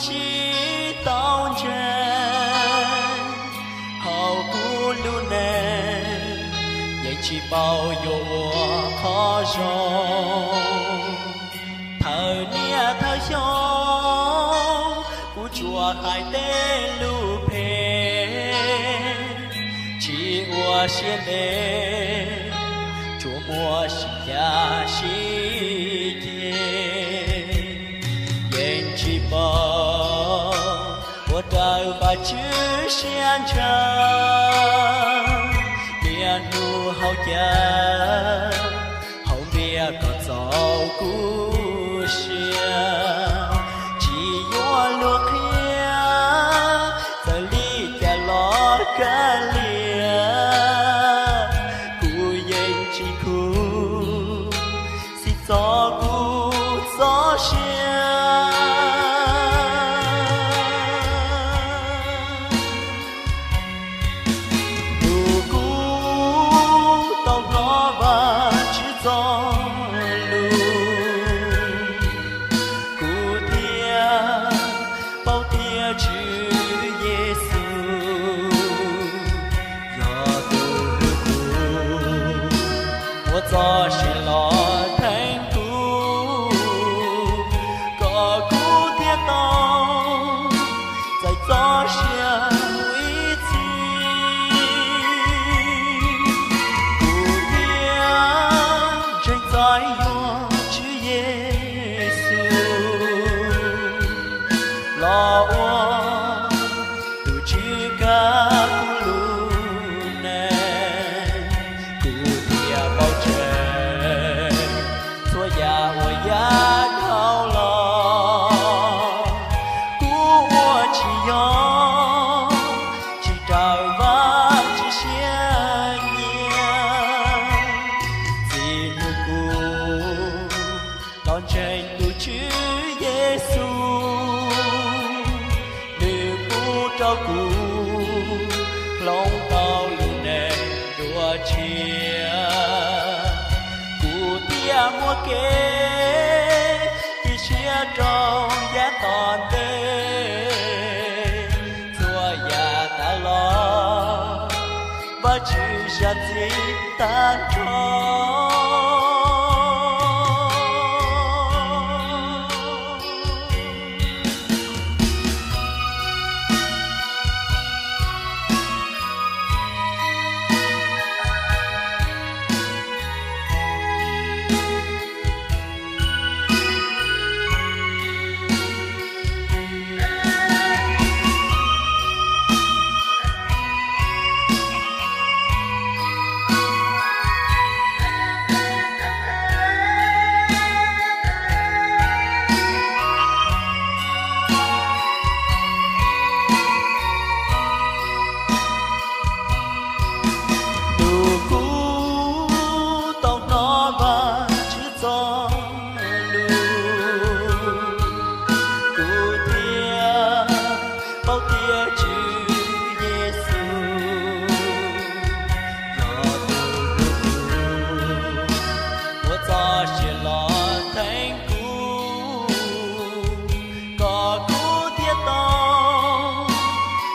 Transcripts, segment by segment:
tsis tau ntseeg, hauv kuv lub neej yeej tsis paub yuav ua qhov zoo. Thawj niaj thawj xyoo kuv tsuas hais tej lus phem, tsis ua siab ntev, tsuas muaj sib cav sib ceg. Yeej tsis paub ua raws Vajtswv siab ntshaw, niaj hnub haus cawv haus npias kom txaus kuv siab. Tsis yuav luag qhia, txawm li cas los kav liam, kuv yeej tsis khuv xim txog kuv txoj sia. Thaum kuv tau hnov Vajtswv txoj lus, kuv thiaj paub tias Tswv Yexus yog tus hlub kuv, muab txoj sia los theej kuv, kom kuv thiaj tau txais txoj sia mus ib txhis. Kuv thiaj ntseeg txais yuav Tswv Yexus los ua tus Tswv kab kuv lub neej. Kuv thiaj paub tseg txhua yam uas yav dhau los, kuv ua tsis yog, tsis raws Vajtswv siab nyiam. Txij hnub kuv los ntseeg tus Tswv Yexus, nws pub rau kuv hloov tau lub neej dua tshiab. Kuv thiaj muaj kev cia siab rau yav tom ntej. Txhua yam tas los, Vajtswv zam txim tag nrho. Thaum kuv tau hnov Vajtswv txoj lus, kuv thiaj paub tias Tswv Yexus yog tus hlub kuv, muab txoj sia los theej kuv, kom kuv thiaj tau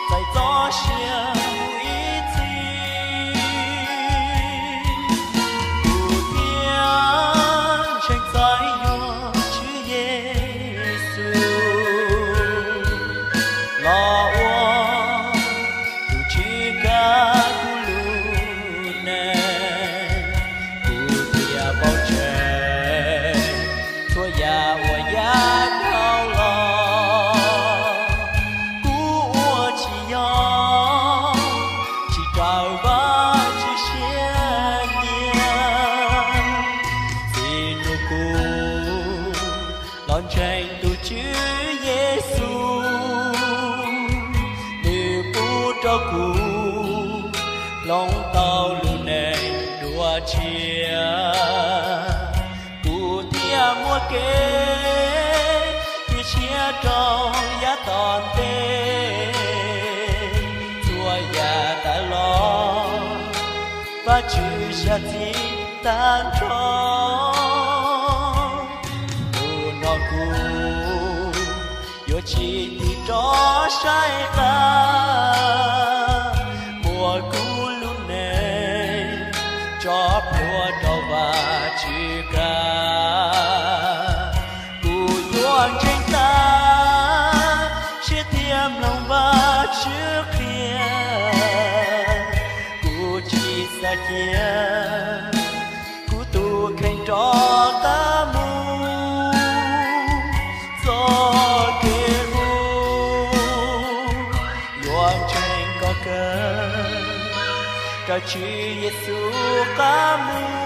txais txoj sia mus ib txhis. Kuv thiaj ntseeg txais yuav Tswv Yexus los ua tus Tswv kab kuv lub neej. Kuv thiaj paub tseg txhua yam uas yav dhau los, kuv ua tsis yog, tsis raws Vajtswv siab nyiam. Txij hnub kuv los ntseeg tus Tswv Yexus, nws pub rau kuv hloov tau lub neej dua tshiab. Kuv thiaj muaj kev cia siab rau yav tom ntej. Txhua yam tas los, Vajtswv zam txim tag nrho. Hnub no kuv yuav tsis Tig rov saib qab, muab kuv lub neej tso plhuav rau Vajtswv kab. Kuv yuav ntseeg tas siab thiab mloog Vajtswv qhia. Kuv tsis xav cia kuv tus kheej rov qab mus. Txoj kev hlub yuav ntseeg kom kawg, raws Tswv Yexus qab mus.